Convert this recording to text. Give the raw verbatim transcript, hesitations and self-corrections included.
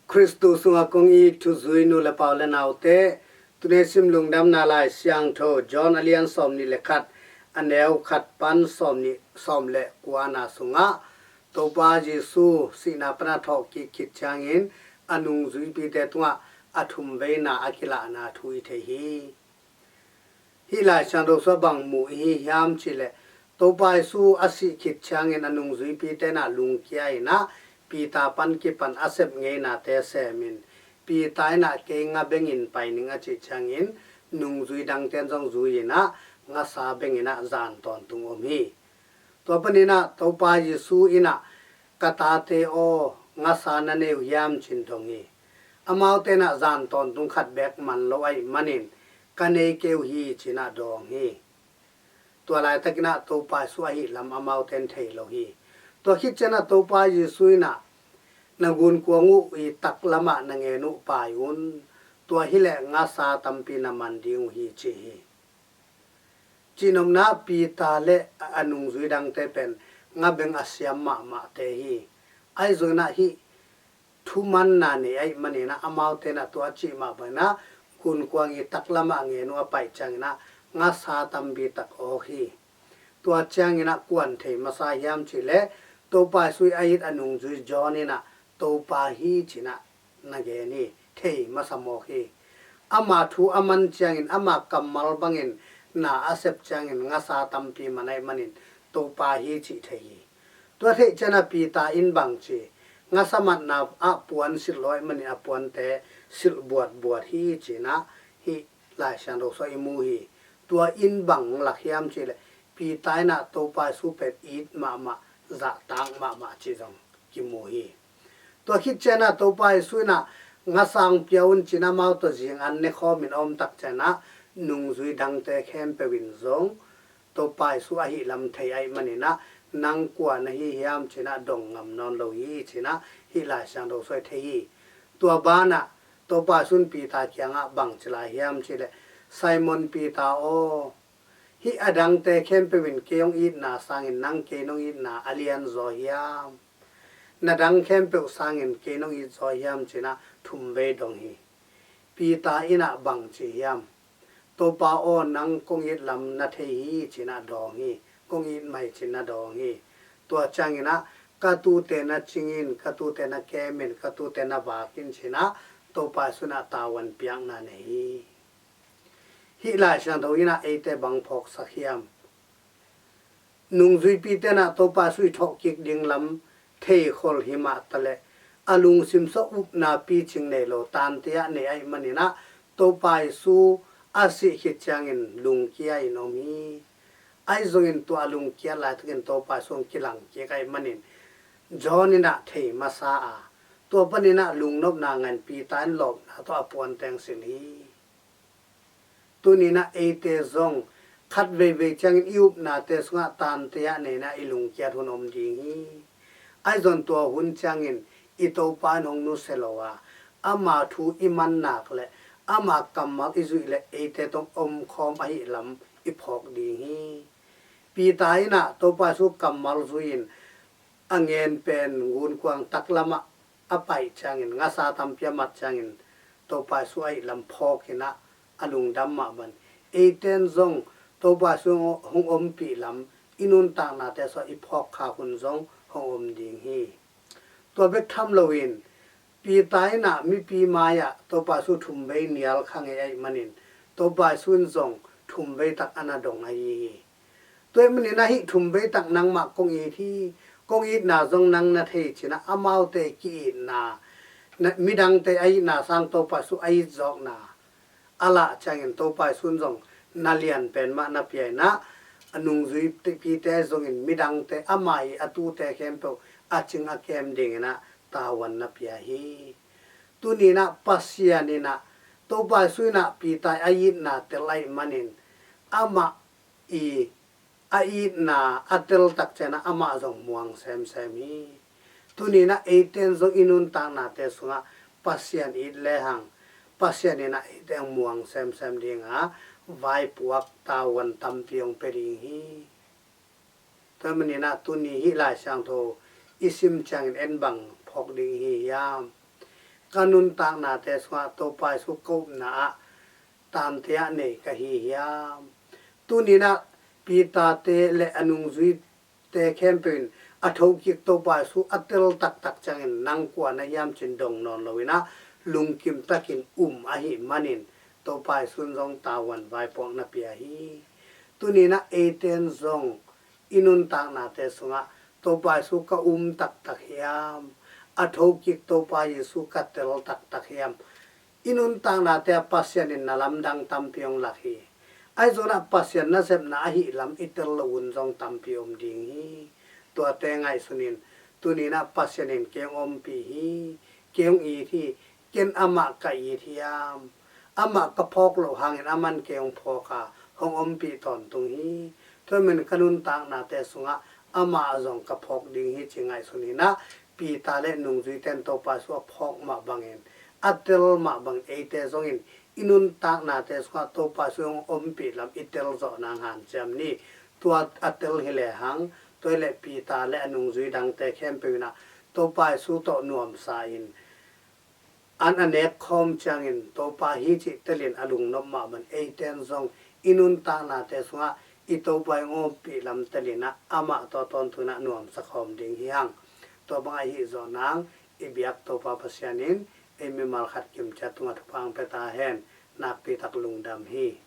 Khristu sungah kong it thuzui nu le pa u le naute, tuni sim lungdamna Lai Siangtho John a lian sawm nih le khat, a neu khat pan sawm nih, sawm le kuana sungah Topa Jesu sihna pana thawhkik khit ciangin a nungzuipite tungah a thumveina a kilahna thu i thei hi. Hih Lai Siangtho sungah bang mu i hi hiam cihleh, Topa Jesu a sih khit ciangin a nungzuipite inah lungkia inah Peter pan kipan a sep ngeinate semin, Peter inah kei nga bengin pai ning a cih ciangin nungzui dangten zong zui inah ngasa beng inah zan tawntung om hi. Tua paninah Topa Jesu inah, "Ka tate aw, ngasa na nei uh hiam?" cin dong hi. Amaute inah zan tawntung khat beek man lo ahih manin, "Ka nei kei uh hi," cinah dawng hi. Tua laitakinah Topa Jesu ahih lam amaute in thei lo hi. Tua khit cianah Topa Jesu inah, "Na gunkuang uh i taklamah na ngen uh pai un. Tua hileh ngasa tampi na man ding uh hi," ci hi. Cihnopna Peter le a nungzui dangte pen nga beng a siam mahmahte hi. Ahi zonginah hih thumanna nei ahih maninah amaute inah tua cih mah banginah gunkuang i taklamah ngen uh a paih cianginah ngasa tampi tak awk hi. Tua cianginah kuan thei masa hiam cihleh, Topa Jesu i a it a nungzui John inah, "Topa hi," cinah na gen hi, thei masa mawk hi. Ama thu a man ciangin, ama kammal bangin na a sep ciangin ngasa tampi man ahih manin Topa hi cih thei hi. Tua theih cianah Peter in bang ci, ngasa matna ah puan silh lo ahih manin a puante silh buatbuat hi cinah hih Lai Siangtho sungah i mu hi. Tua in bang lak hiam cihleh, Peter inah Topa Jesu pen it mahmah, zahtak mahmah cih zong kimu hi. Tua khit cianah Topa Jesu inah, "Ngasa hong pia un," cinah amau tawh zing an nekhawmin a om tak cianah nungzui dangte khempeuh in zong Topa Jesu ahih lam thei ahih maninah, "Nang kua na hi hiam?" cinah dong ngam nawn lo hi cinah hih Lai Siangtho sungah i thei hi. Tua banah Topa Jesu in Peter kiangah bang ci lai hiam cihleh, "Simon Peter aw, hih a dangte khempeuh in kei hong itna sangin nang kei nong itna a lianzaw hiam? Na dang khempeuh sangin kei nong itzaw hiam?" cinah thumvei dong hi. Peter inah bang ci hiam? "Topa aw, nang kong it lam na thei hi," cinah dawng hi. "Kong it mai," cinah dawng hi. Tua cianginah, "Ka tute na cingin, ka tute na kemin, ka tute na vakin," cinah Topa Jesu inah tavuan piakna nei hi. Hih Lai Siangtho inah eite bang phawksak hiam? Nungzuipite inah Topa Jesu i thawhkik ding lam theikhol himah taleh, a lungsim sungah upna picing nei lo, tanteah nei ahih maninah Topa Jesu a sih khit ciangin lungkia in om hi. Ahi zongin tua a lungkiat laitakin Topa Jesu hong kilangkik ahih manin John inah thei masa a, tua paninah lungnopna ngah in Peter in lawpna tawh a puanteng silh hi. Tuninah eite zong khat veivei ciangin i upnate sungah tanteah nei inah i lungkiat hun om ding hi. Ahi zong tua hun ciangin i Topa in hong nusia lo a, ama thu i man nak le ama kammal i zuih le eite tawh omkhawm ahih lam i phawk ding hi. Peter inah Topa Jesu kammal zui-in a ngen pen gunkuang taklamah a paih ciangin, ngasa tampi a mat ciangin, Topa Jesu ahih lam phawk inah a lungdam mah bang. Eite in zong Topa Jesu hong ompih lam i nuntaknate sungah i phawk khak hun zong hong om ding hi. Tua bek tham loin Peter inah mipi mai-ah Topa Jesu thumvei nial kha ngei ahih manin Topa Jesu in zong thumvei tak a na dong ahi hi. Tua ahih maninah hih thumvei tak nangmah kong it hi, kong itna zong nang na thei cinah amaute ki-itna, na, midangte a itna sang Topa Jesu a itzawkna a lah ciangin Topa Jesu in zong na lian pen mah na pia inah, a nungzuipite zongin midangte ama i a tute khempeuh a cing a kem dinginah tavuan na pia hi. Tuninah Pasian inah Topa Jesu inah Peter a itna tel ahih manin amah i a itna a teltak cianah amah zong muang semsem hi. Tuninah eite in zong i nuntaknate sungah Pasian it lehang Pasian inah eite hong muang semsem dinga vaipuak tavuan tampi hong pia ding hi. Tua maninah tuni hih Lai Siangtho i sim ciangin en bang phawk ding hi hiam? ka nuntaknate sungah Topa Jesu ka upna ah taamte ah nei ka hi hiam? Tuninah Peter-te le a nungzuite khempeuh in a thokik Topa Jesu a tel taktak ciangin nang kua na hiam ci-in dong nawn loinah lungkim takin um ahih manin Topa Jesu in zong tavuan vaipuak na pia hi. Tuninah eite in zong i nuntaknate sungah Topa Jesu ka um taktak hiam? A thokik Topa Jesu ka tel taktak hiam? I nuntaknate ah Pasian in na lamdang tampi hong lak hi. Ahi zongin ah Pasian nasepna ahih lam i tel loh hun zong tampi om ding hi. Tuate ngaihsun in, tuninah Pasian in kei hong ompih hi, kei hong it hi, ken amah ka it hiam? Amah ka phawk loh hangin aman kei hong phawk a, hong ompih tawntung hi. Tua ahih manin ka nuntaknate sungah amah zong ka phawk ding hi ci ngaihsun inah Peter le nungzuite in Topa Jesu a phawk mah bangin, a tel mah bangin eite zongin i nuntaknate sungah Topa Jesu hong ompih lam i tel zawh nang hanciam ni. Tua a tel hi lehang, tua hi leh Peter le a nungzui dangte khempeuh inah Topa Jesu tawh nuamsa in an a nek khawm ciangin Topa hi cih telin a lungnop mah bangin eite in zong i nuntaknate sungah i Topa hong ompih lam telinah amah tawh tawntunah nuamsa khawm ding hi hang. Tua bang ahi zawh nang i biak Topa Pasian in ei mimal khat kimciat tungah thupha hong pia ta hen. Nakpi tak lungdam hi.